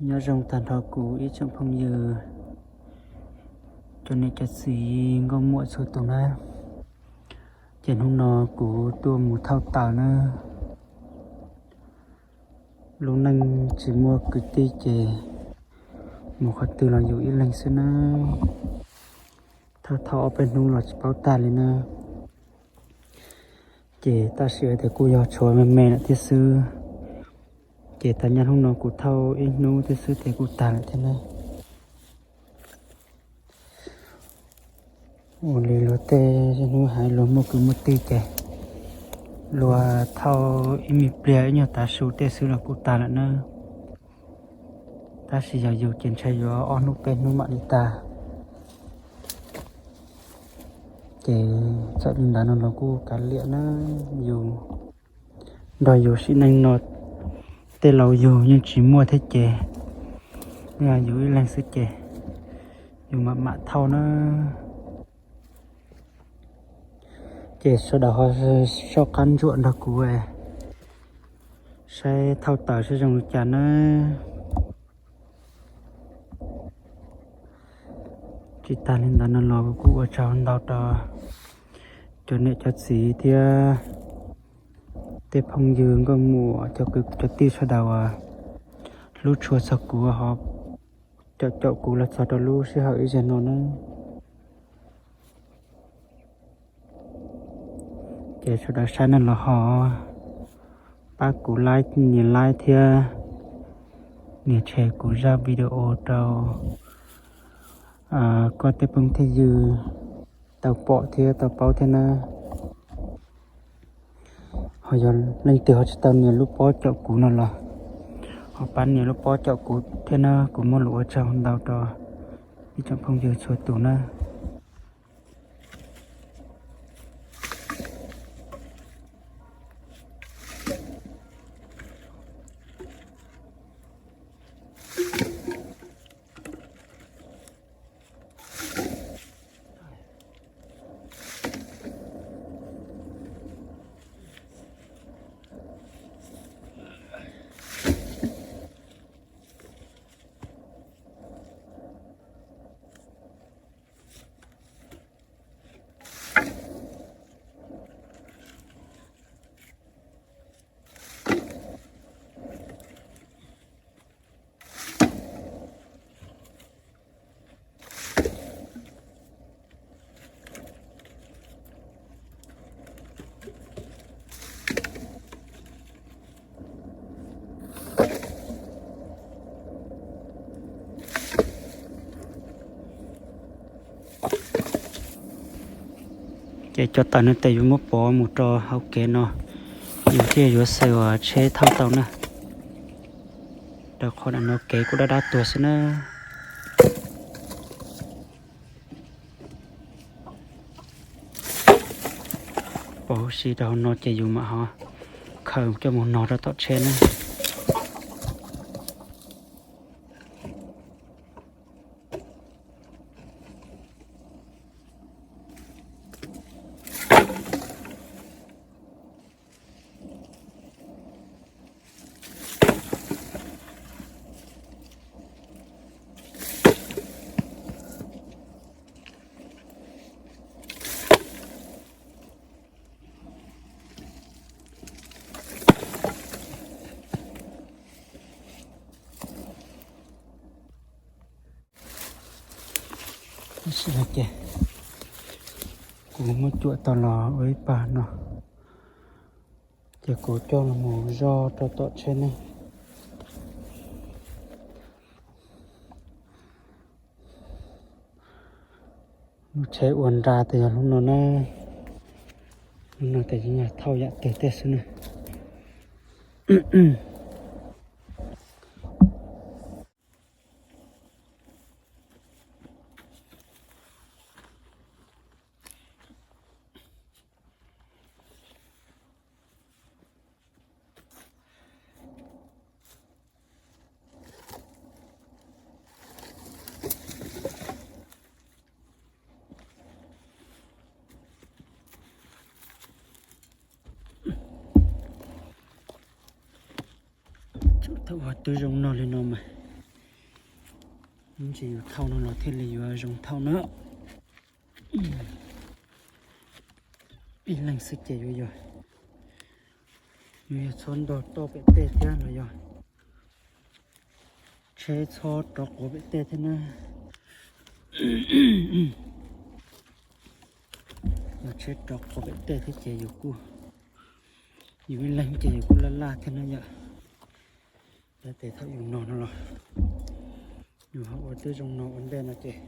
Nyob zoo tag nrho kuv ib tsoom phooj ywg, cov niam cov txiv nkauj muam txhua tus na. Ces hnub no kuv tuaj mus thauj taws na. Lub neej tsis muaj kwv tij ces mus qhov twg los yus ib leeg xwb na. Thauj thauj ob peb hnub los tsis paub tag li na. Ces tab sis tias kuj yog tshuav me me lawm thiab xwb. Ces tag nyob hnub no kuv thauj ib hnub thiab xwb ces kuj tag lawm thiab na. Ua li luag tej hnub hais luag muaj kwv muaj tij ces luag thauj ib me pliag ib nyuag tav su tej xwb los kuj tag lawm na. Tab sis yog yus ces ntshai yuav ob hnub peb hnub mam li tag. Ces txawm li ntawd no los kuj kav liam na, yus nrog yus sim neej no tej laus yug yeej tsis muaj thiab ces yog yus ib leeg xwb ces yus mam mam thauj na. Ces sawv daws ho soj qab ntsuam nrog kuv saib thauj taws saib zoo li cas na. Tsis tag li ntawd no los kuv kuj ua tsaug ntau rau cov niam cov txiv thiab tej phooj ywg nkauj muam cov kwv cov tij sawv daws uas hlub tshua txog kuv ho caum caum kuv los txog rau lub sij hawm ib zaug no na. Ces sawv daws saib no los ho pab kuv like, nias like thiab nias share kuv zaj video rau koj tej phooj tej ywg tau pom thiab tau paub thiab na. Ho yog leej twg ho tsis tau nias lub pob caum kuv no los ho pab nias lub pob caum kuv thiab na, kuv muaj lus ua tsaug ntau rau ib tsoom phooj ywg txhua tus na. Ces cov taws no ces yuav muab pov mus rau hauv kev no, yus thiaj yuav xav uas tsheb thauj tau na. Rau qhov no kev kuj dab dab tuag xwb na. Pov huv si rau hauv no ces yus mam ho khaws coj mus nog rau tom tsheb na. Ces kuv muab cuam tau los ua ib pab no, ces kuv coj los mus zoj rau tom tsheb ne. Lub tsheb ua nra tes yog lub no na. Lub no tes yeej yog thauj yam twg tej xwb na. Thaum ua twb zoo no li no mas Ib ntsis yus thauj no los thiaj li yuav zoo thauj na. Ib leeg xwb ces yuav yog, yuav yog txhob nrog toj pem tej thiab los yog tsheb txhob rov quav pem tej thiab na. Yog tsheb rov quav pem tej thiab ces yus kuj, yus ib leeg ces yus kuj laj laj thiab na yom. Tab tes thaum yus no no los yus ho ua twb zoo no ua ntej no ces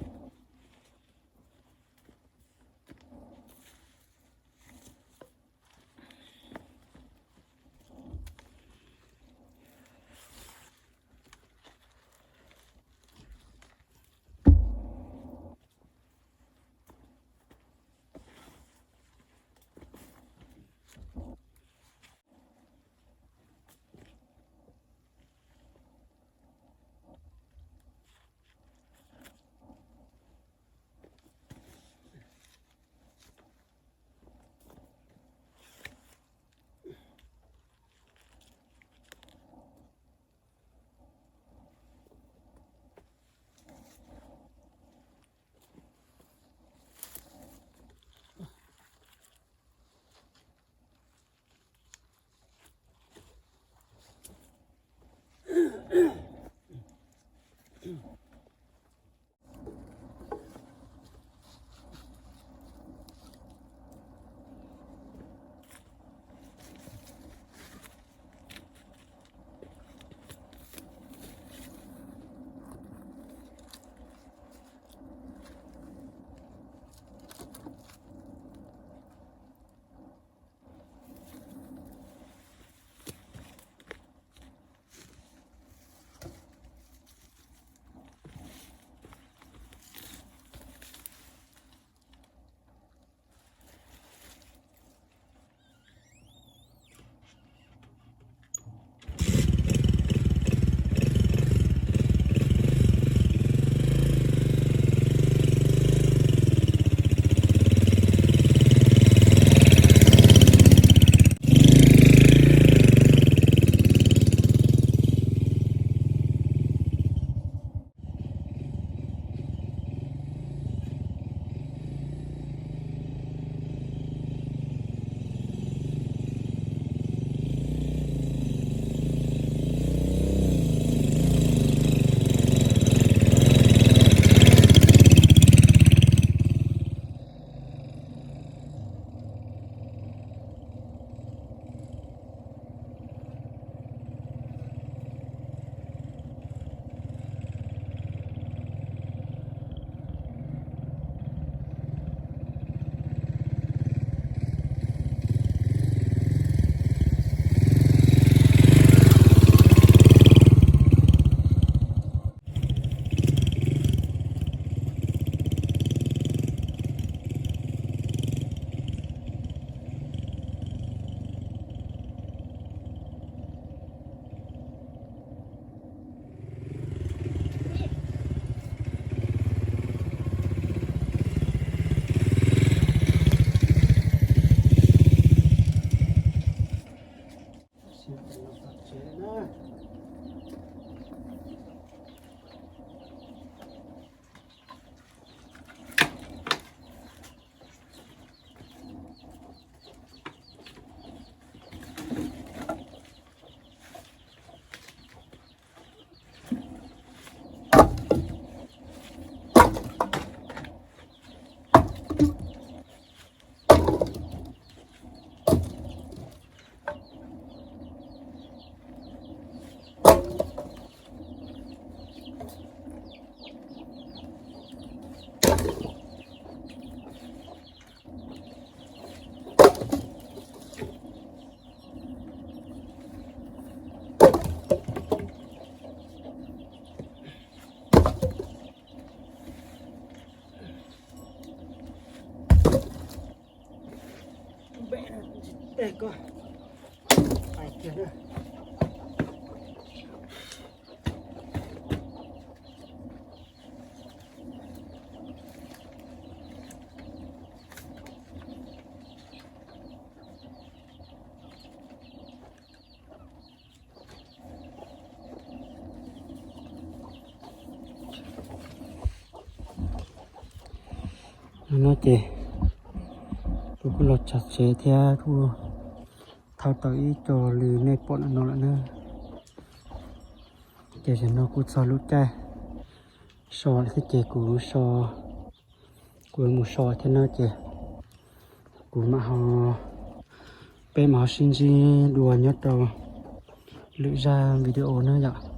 Tej ko, hais kiag na. No ces kuv kuj los txog tsev thiab kuj thau tau ib co lw nej pom no lawm na. Ces tam no kuj txog lub caij so lawm thiab ces kuv so, kuv mus so thiab no ces kuv mam ho, peb mam ho sib ntsib dua nyob rau lwm zaj video na yom.